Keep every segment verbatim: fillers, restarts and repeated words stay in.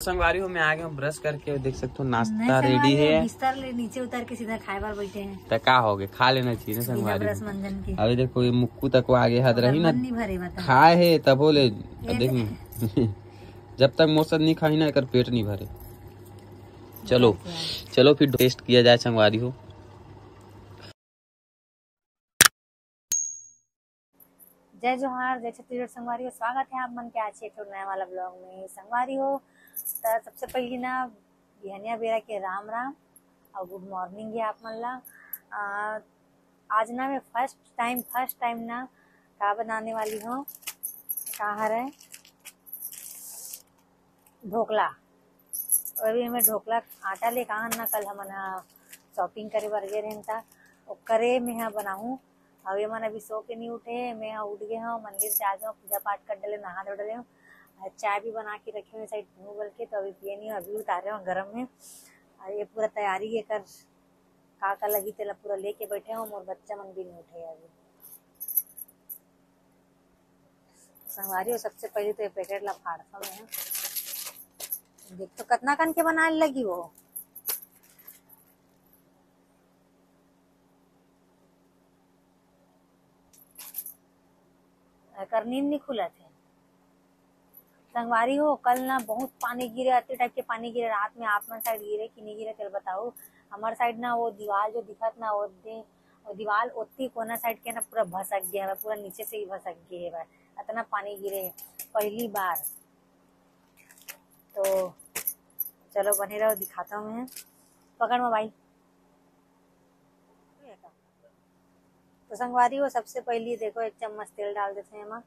संगवारी हो, मैं आ गया हूँ ब्रश करके, और देख सकते हो नाश्ता रेडी है। बिस्तर ले नीचे उतर के सीधा खाए बर बैठे हैं। त का हो गए, खा लेना चाहिए ना संगवारी हो। ब्रश मंजन के। अभी देखो ये मुक्कू तक आगे हद रही ना। नहीं भरे बता। खाए है तब बोले। देख जब तक मोसर नहीं खाई ना, एकर पेट नहीं भरे। चलो, चलो फिर टेस्ट किया जाए संगवारी हो। जय जोहार, जय छत्तीसगढ़ संगवारी हो, स्वागत है आप मन के आज एक ठो नया वाला ब्लॉग में। संगवारी हो, त सबसे पहली ना बिहनिया बेरा के राम राम और गुड मॉर्निंग है आप मन ला। आ, आज ना मैं फर्स्ट टाइम, फर्स्ट टाइम ना का बनाने वाली हूँ, का हरे ढोकला। अभी मैं ढोकला आटा ले कहा ना, कल हमन ह शॉपिंग करे बर गे रहेन, त ओकरे मैं ह बनाहूँ। अउ ये मन अभी सो के नहीं उठे, मैं ह उठ गए हूँ, मंदिर से आ गए हूँ, पूजा पाठ कर डले, नहा धो डले हूँ, और चाय भी बना के रखे हुए साइड पीऊँ बोल के, तो अभी पिए नहीं हूँ, अभी उतारे हूँ गरम में। और ये पूरा तैयारी ये कर का का लगी तेला पूरा लेके बैठे हूँ, मोर बच्चा मन भी नहीं उठे अभी। संगवारी हो, सबसे पहले तो ये पैकेट ला फाड़ता हूँ मैं। देख तो कितना कन के बनाए लगी वो। एकर नींद नहीं खुलत है। संगवारी हो, कल ना बहुत पानी गिरे, अति टाइप के पानी गिरे रात में। आप मन साइड गिरे कि नहीं गिरे, चल बताओ। हमार साइड ना वो दीवार जो दिखत ना, वो दे, वो दीवार ओती कोना साइड के ना पूरा भसक गया है, पूरा नीचे से ही भसक गया है, इतना पानी गिरे पहली बार। तो चलो बने रहो, दिखाता हूँ मैं। पकड़ मोबाइल। तो संगवारी हो, सबसे पहली देखो एक चम्मच तेल डाल देते हैं एमा।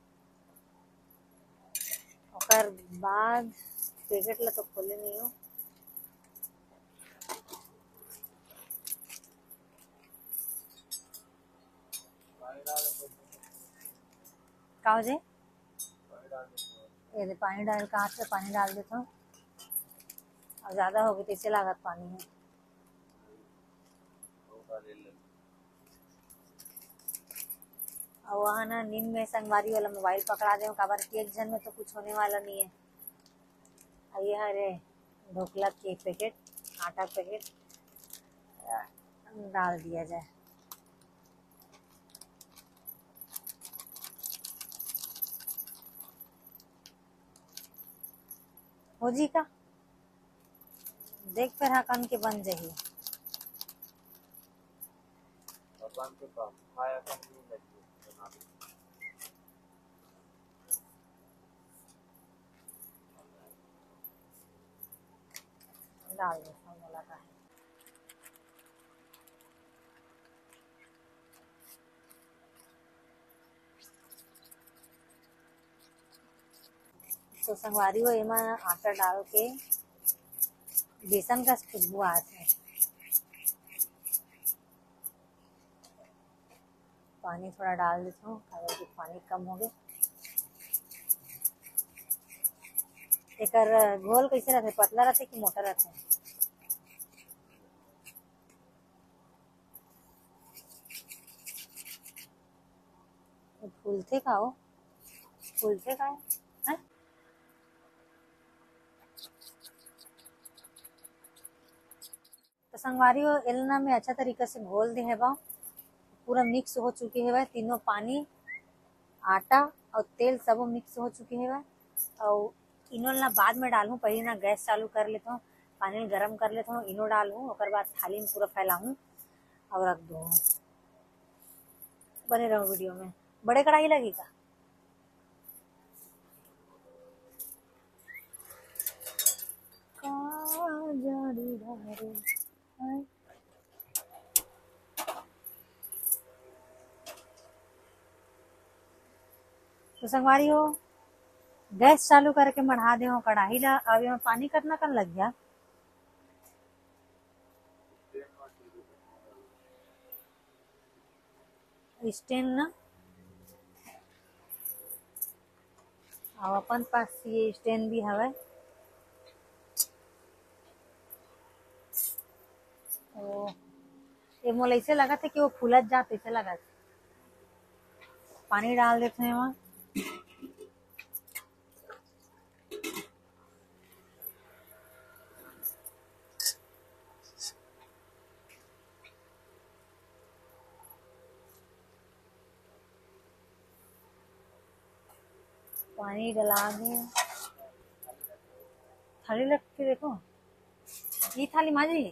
ओकर बाद पैकेट ला तो खोले नहीं हो। का हो जाए? ये दे, पानी डाल के हाथ से पानी डाल देता हूँ। और ज्यादा हो गई तो इसे लागत पानी है। और वहाँ ना नींद में संगवारी वाला मोबाइल पकड़ा दे, काबर कि एक जन में तो कुछ होने वाला नहीं है। और ये हरे ढोकला के पैकेट, आटा पैकेट, अ, डाल दिया जाए। हो जी का? देख फेर हा कन के बन जाही। भगवान के पास खाया कन नहीं लगी, बना दे। डाल दे, सब बोला का है। तो संगवारी हो, एमा आटा डाल के बेसन का खुशबू आत है। पानी थोड़ा डाल देता हूँ, काबर कि पानी कम हो गए। एकर घोल कैसे रहते, पतला रहते कि मोटा रहते? फूलथे का हो? फूलथे का है? हैं? तो संगवारी हो, एलना में अच्छा तरीका से घोल दे हेबा, पूरा मिक्स हो चुके हेबा तीनों, पानी, आटा और तेल सबो मिक्स हो चुके हेबा। और इनो ला बाद में डालूँ, पहले ना गैस चालू कर लेता हूँ, पानी गरम कर लेता हूँ, इनो डालूँ, ओकर बाद थाली में पूरा फैलाऊँ और रख दूँ। बने रहो वीडियो में। बड़े कढ़ाई लगी का? का जादू धारे। तो संगवारी हो, गैस चालू करके मढ़ा दे हो कढ़ाई ला। अब एमा पानी कतना कन लग गया? स्टैंड ना, अब अपन पास ये स्टैंड भी हवे। तो ये मोला ऐसे लगा था कि वो फूलत जात, ऐसे लगा था। पानी डाल देते हैं वहाँ। पानी डला दे। थाली रख के देखो, ये थाली माजी।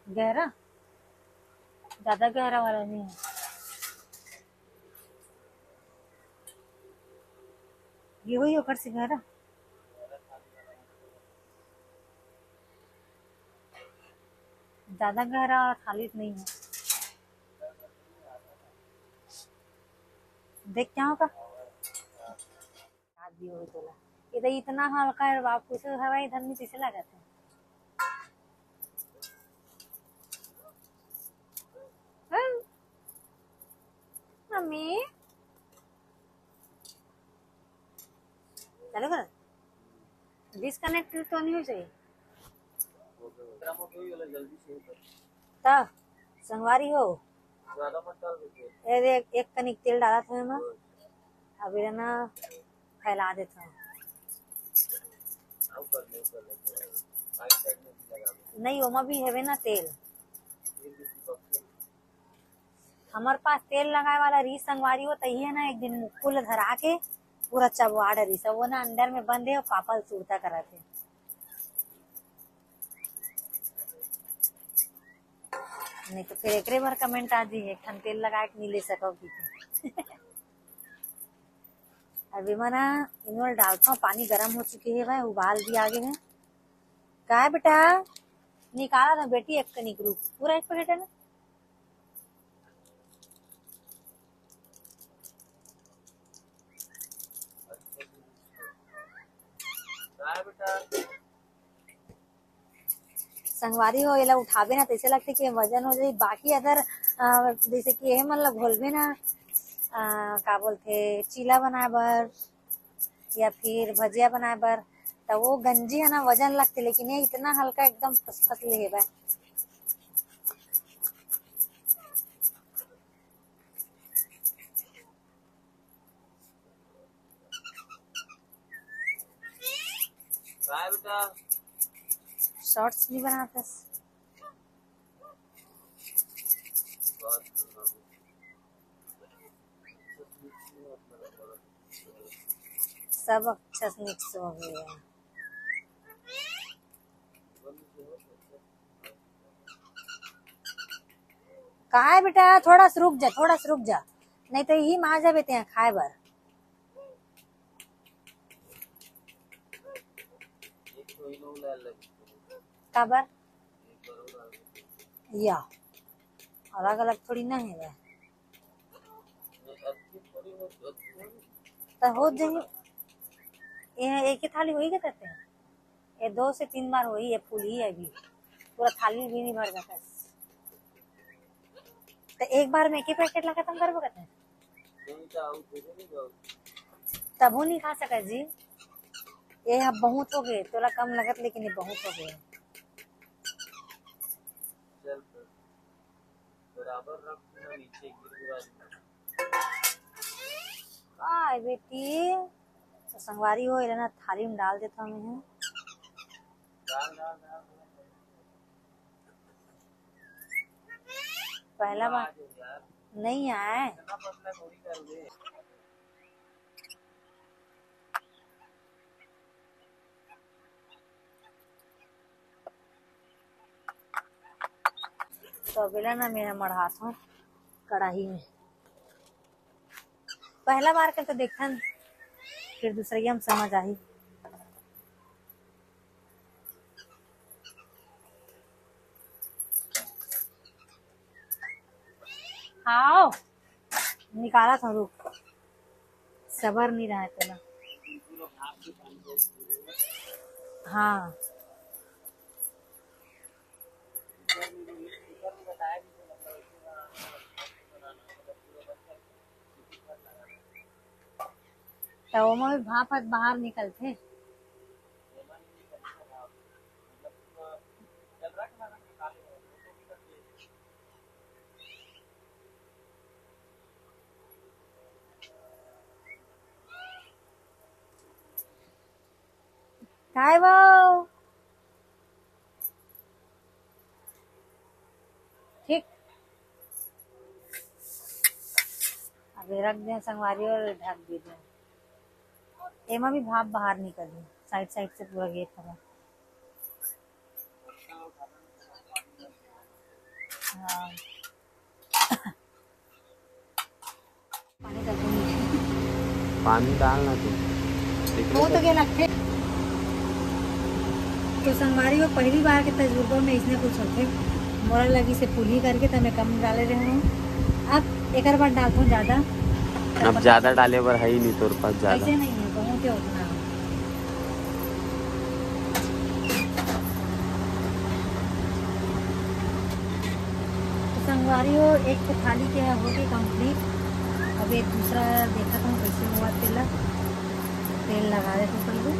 गहरा, ज्यादा गहरा वाला नहीं है। ये हुई ओकर से गहरा, ज्यादा गहरा थाली नहीं है। देख क्या होगा। याद भी होई तोला। ये तो इतना हल्का है बाप, कुछ हवा इधर में जैसे लगा था। हाँ। मम्मी, चलो कर, डिस्कनेक्ट तो नहीं हो चाहिए। त संगवारी हो, ज्यादा मत डाल दीजिए। ए देख, एक कनिक तेल डालत हवे मैं, अब एला ना फैला देत हूँ। नहीं, ओमा भी हवे ना तेल। हमर पास तेल लगाए वाला रीस संगवारी हो, तही है ना, एक दिन मुक्कू ल धरा के पूरा चबवा डरिस, वो ना अंदर में बंद है और पापा ल सुरता करत है। नहीं तो फिर एकरे बर कमेंट आ जी, एक ठन तेल लगाए के मिले सकव की। अब एमा ना इनोल डालता हूँ, पानी गर्म हो चुके है भाई, उबाल भी आ गए हैं। काय बेटा, निकाला ना बेटी, एक कनिक रुक, पूरा एक पैकेट है ना। संगवारी हो, एला उठाबे ना तैसे लगथे कि वजन हो जाई। बाकी अगर अ, जैसे कि ये मन ला घोलबे ना, अ, का बोलथे, चीला बनाए बर या फिर भजिया बनाए बर, त वो गंजी है ना, वजन लगथे, लेकिन ये इतना हल्का, एकदम फसफस ले हेबे। काय बेटा? शॉर्ट्स भी बनाते हैं। सब अच्छा से मिक्स हो गया। काय बेटा, थोड़ा सा रुक जा, थोड़ा सा रुक जा, नहीं तो यही मा जाबे तें खाए बर। काबर? या, अलग-अलग थोड़ी ना है। त हो जाही। ये एक ही थाली होई के करते हैं। ये दो से तीन बार होई, ये फूल ही है अभी। पूरा थाली भी नहीं भर जाता है। तो एक बार में एक ही पैकेट ला खत्म करबो करते हैं। तबो नहीं खा सका जी। ये अब बहुत हो गए, थोड़ा कम लगत, लेकिन ये बहुत हो गए। बराबर रख ना, नीचे गिर गिरा देना। काय बेटी, तो संगवारी हो, एला ना थाली में डाल देता हूँ मैं। डाल, डाल, डाल, डाल। पहला बार आ जाओ यार। नहीं आए। इतना पतला थोड़ी कर दे। तो अबेला ना मैं मढ़ात हूँ कढ़ाई में। पहला बार के तो देखन, फिर दूसरइया में समझ आही। हाव, निकालत हूँ, रुक, सबर नहीं रहा है तेला। हाँ। त ओमा भी भाप ह बाहर निकलथे। काय वो? ठीक, रख दे संगवारी हो, ढक दे दे। एमा भी भाप बाहर निकलही, साइड साइड से पूरा गेट हवा। हाँ। पानी डाल दो नीचे। पानी डालना तो। वो तो क्या लगते? तो संगवारी हो, पहली बार के तजुर्बा में इसने कुछ होथे। मोला लगी से फूलही करके, त मैं कम डाले रहे हूँ। अब एकर बाद डालथों ज्यादा। अब ज्यादा डाले बर है ही नहीं तोर पास ज्यादा। कैसे नहीं है, बहुत ही उतना। तो संगवारी हो, एक तो थाली के हो गई कंप्लीट। अब एक दूसरा देखत हूँ कैसे हुआ तेला। तेल लगा देते पहले,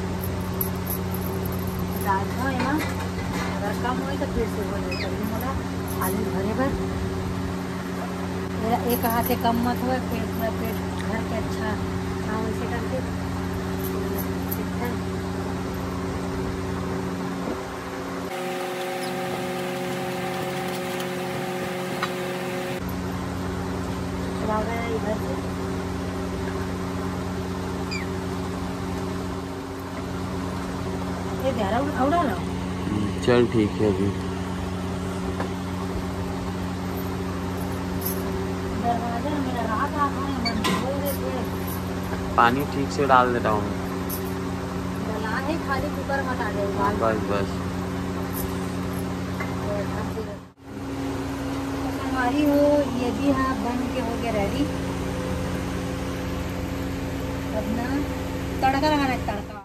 डालता हूँ एमा। अगर कम होई तो फिर से बोले पहले मोला आलू भरे बर। मेरा एक हाथ से कम मत हुआ, पेट, पूरा पेट भर के अच्छा खाओ ऐसे करके। ठीक है। चला रहा है इधर से। ये ध्यान उड़-, उड़ा ना। हम्म, चल ठीक है अभी। दरवाजा में लगा था, अपने मन से बोल देते हैं। पानी ठीक से डाल देता हूँ। डला है, खाली कुकर मत आ जाए, हाँ, उबाल। बस, बस। तो संगवारी हो, ये भी हाँ बन के हो गया रेडी। अब ना तड़का लगाना है, तड़का।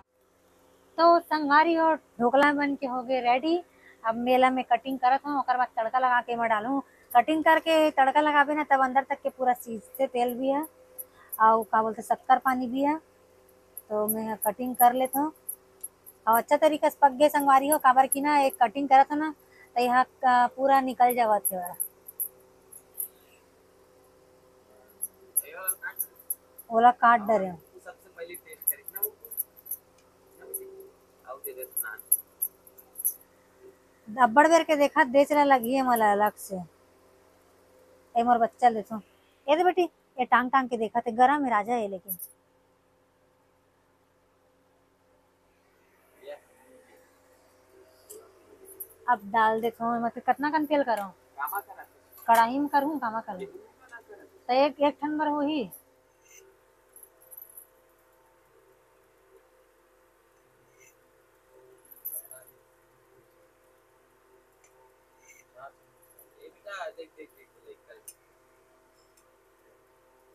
तो संगवारी हो, ढोकला बन के हो गए रेडी। अब मेला में कटिंग करत हूँ, ओकर बाद तड़का लगा के मैं डालूँ। कटिंग करके तड़का लगाबे ना, तब अंदर तक के पूरा सीजते तेल भी है, और का बोलते शक्कर पानी भी है। तो मैं कटिंग कर लेत हूँ, और अच्छा तरीका से पक गए संगवारी हो, काबर की ना एक कटिंग करत हूँ ना, तो यहाँ का पूरा निकल जावत है। ओला काट डरे हूँ। अब्बड़ बेर के देखा, देच ला लगी है मला अलग से। ए मोर बच्चा ले तो। ए दे बेटी, ये टांग टांग के देखा थे, गरम है राजा है लेकिन। अब डाल देत हूँ, मतलब कितना कन तेल करूँ? कढ़ाई में करूँ, कामा करूँ? तो एक, एक ठन बर होही।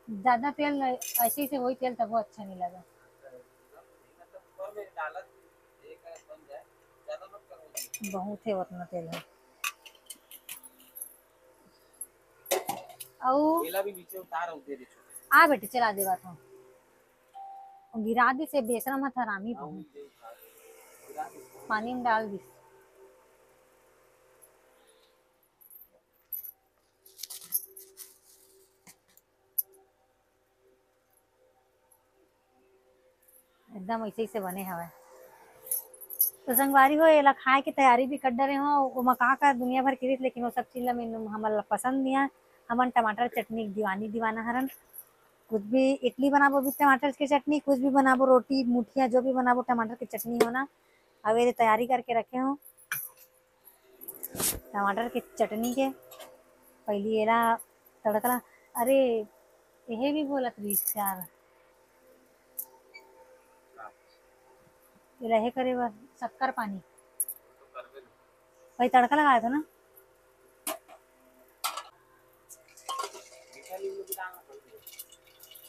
ज्यादा तेल ऐसे से वही तेल तब वो अच्छा नहीं लगा। बहुत है उतना तेल है। अउ एला भी नीचे उतार अउ दे दे छोटे। आ बेटी, चला देवा था। गिरा दी से बेसरा मत हरामी हाँ, बहुत। पानी में डाल दी। एकदम ऐसे ही से बने हवय। तो संगवारी हो, एला खाए के तैयारी भी कर डरे हो। ओमा का का दुनिया भर के रिस, लेकिन वो सब चीज ला मेनू हमन ला पसंद नहीं आए। हमन टमाटर चटनी के दीवानी दीवाना हरन। कुछ भी इडली बनाबो भी टमाटर के चटनी, कुछ भी बनाबो रोटी मुठिया जो भी बनाबो टमाटर के चटनी होना। अब ये तैयारी करके रखे हो। टमाटर के चटनी के पहिली एला तड़का ला, अरे, एहे भी बोलत रहिस यार, एला हे करे बर शक्कर पानी। भाई तड़का लगाए था ना।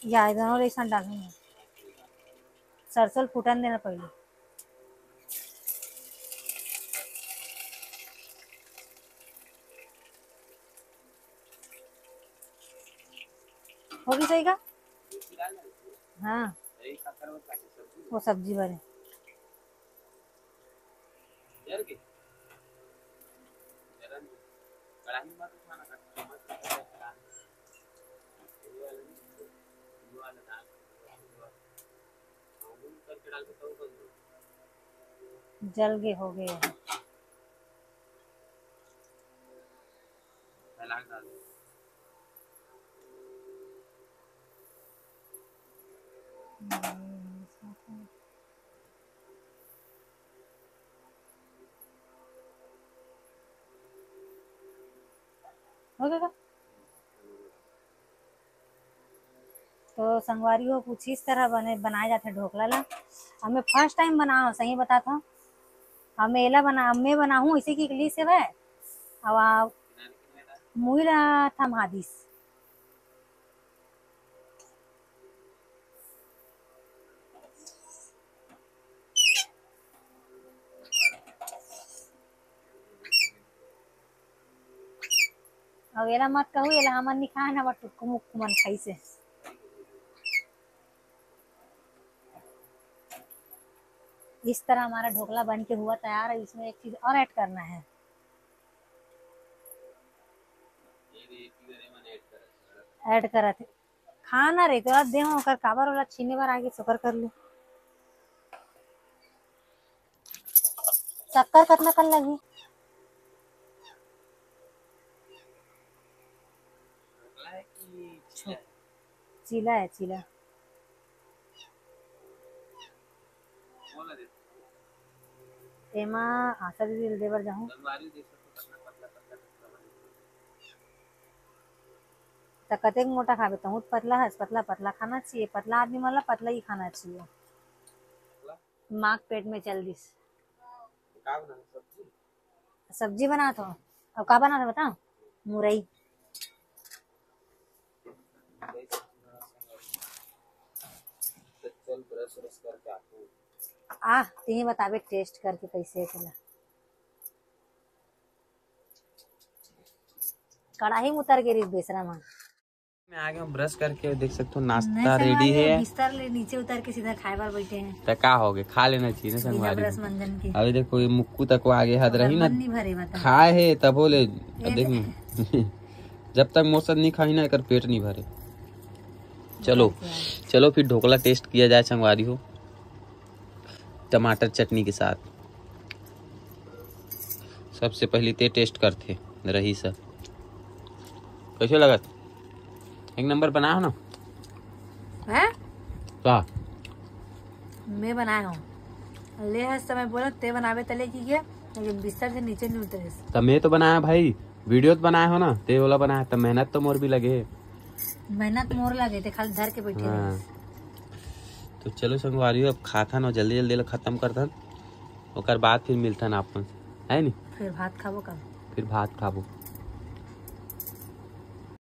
या इधर और ऐसा डालूंगा। सरसों फूटन देना पहले। होगी सही का? हाँ, वो सब्जी वाले। जल गए हो गए। हो गया का? तो संगवारी हो, कुछ इस तरह बने, बनाए जाथे ढोकला ला। अब मैं फर्स्ट टाइम बनाए हंव, सही बतात हंव। अब मैं एला बना, अब मैं बनाहूं, इसी की इकलीस हे वह। अब आ, मुई ला थमा दिस। अब एला मत कहू, एला हमन नी खान, हमर टुक्कू मुक्कू मन खाइसे। इस तरह हमारा ढोकला बन के हुआ तैयार है। इसमें एक चीज और ऐड करना है, ऐड करत है। खाना रे, तोला देहूं ओकर काबर, ओला छीने बर आगे सोकर कर ले। शक्कर कतना कन लगही? चीला है, चीला। एमा आशा दीदी ल देबर जाहूं। त कतेक मोटा खाबे, तहूं त पतला हस, पतला पतला खाना चाहिए, पतला आदमी मन ला पतला ही खाना चाहिए। माँ के पेट में चल दिस। का बनाना सब्जी? सब्जी बनात हो। अब का बनात हो बता? मुरई। चल ब्रश व्रश करके आते हैं। आ, तिही बताबे टेस्ट करके कैसे है तेला। कढ़ाई में उतर के रिस बेसरा मन। मैं आ गया हूँ ब्रश करके, देख सकते हो नाश्ता रेडी है। बिस्तर ले नीचे उतर के सीधा खाए बर बैठे हैं। त का हो गए, खा लेना चाहिए ना संगवारी। ब्रश मंजन की। अभी देखो ये मुक्कू तक आगे हद रही ना, नहीं भरे बता। खाए है तब हो ले, देख। जब तक मोसद नहीं खाई ना, एकर पेट नहीं भरे। चलो, चलो फिर ढोकला टेस्ट किया जाए संगवारी हो। टमाटर चटनी के साथ। सबसे पहले ते टेस्ट करथे रही सर, कैसे लगत? एक नंबर बना हो ना? हैं? का? मैं बनाए हूँ। ले हस समय बोला ते बनावे तले की के, लेकिन बिस्तर से नीचे नहीं उतरे। तो मैं तो बनाया भाई, वीडियो तो बनाए हो ना, ते वाला बनाया, तो मेहनत तो मोर भी लगे। मेहनत मोर लगे, ते खाली धर के बैठे हाँ। तो चलो संगवारी, अब खाथन और जल्दी जल्दी ला खत्म करथन, ओकर बाद फिर मिलथन आप मन से, है नी? फिर भात खाबो का? फिर भात खाबो।